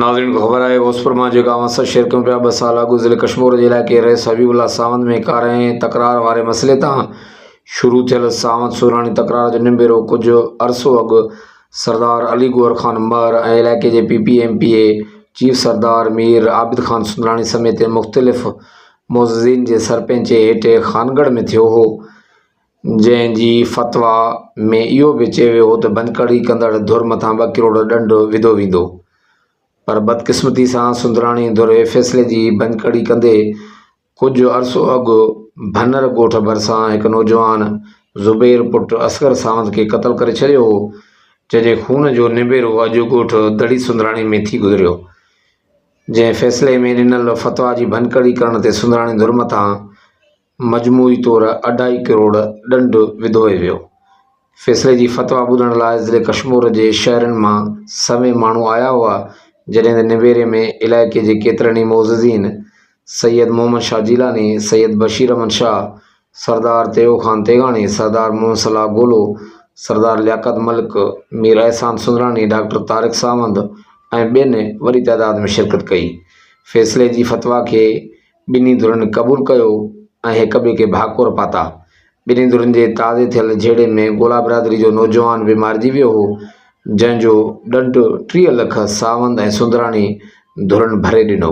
ناظرين کي خبر آهي غوثپور مان جيڪا اوهان سان شيئر ڪيون پيا ٻه سال اڳ ضلعي ڪشمور جي علائقي رئيس حبيب الله ساوند ۾ ڪارنهن تڪرار واري مسئلي تان شروع ٿيل ساوند سوراڻي تڪرار جو نبيرو ڪجهه عرصو اڳ سردار علي گوهر خان مهر ۽ علائقي جي P P M P A chief Sardar Mir Abid Khan Sundrani سميت مختلف معززين جي سرپئنچي هيٺ خانڳڙهه ۾ ٿيو هو جنهن جي فتويٰ ۾ اهو به چيو ويو هو ته ڀڃڪڙي ڪندڙ ڌر مٿان ٻه ڪروڙ ڏنڊ وڌو ويندو پر بدقسمتي سان سندراڻي ڌر فيصلي جي ڀڃڪڙي ڪندي ڪجهه عرصو اڳ ڀنر ڳوٺ ڀرسان هڪ نوجوان زبير پٽ اصغر ساوند کي قتل ڪري ڇڏيو هو جنهن جي خون جو نبيرو اڄ ڳوٺ دڙي سندراڻي ۾ ٿي گذريو جنهن فيصلي ۾ ڏنل فتويٰ جي ڀڃڪڙي ڪرڻ تي سندراڻي ڌر مٿان مجموعي طور اڍائي ڪروڙ ڏنڊ وڌو ويو. فيصلي جي فتويٰ ٻڌڻ لاء ضلعي ڪشمور جي شهرن مان سوين ماڻهو آيا هئا، جڏهن ته نبيري ۾ علائقي جي ڪيترن ئي معززين سيد محمد شاهه جيلاني، سيد بشير احمد شاهه، سردار تيغو خان تيغاڻي، سردار محمد صلاح گولو، سردار لياقت ملڪ، مير احسان سندراڻي، ڊاڪٽر طارق ساوند ۽ ٻين وڏي تعداد ۾ شرڪت ڪئي. فيصلي جي فتويٰ کي ٻنهي ڌرين قبول ڪيو ۽ هڪ ٻئي کي ڀاڪر پاتا. ٻنهي ڌرين جي تازي ٿيل جهيڙي ۾ گولا برادري جو نوجوان به مارجي ويو هو، جنهن جو ڏنڊ 30 لک ساوند ۽ سندراڻي ڌرين ڀري ڏنو.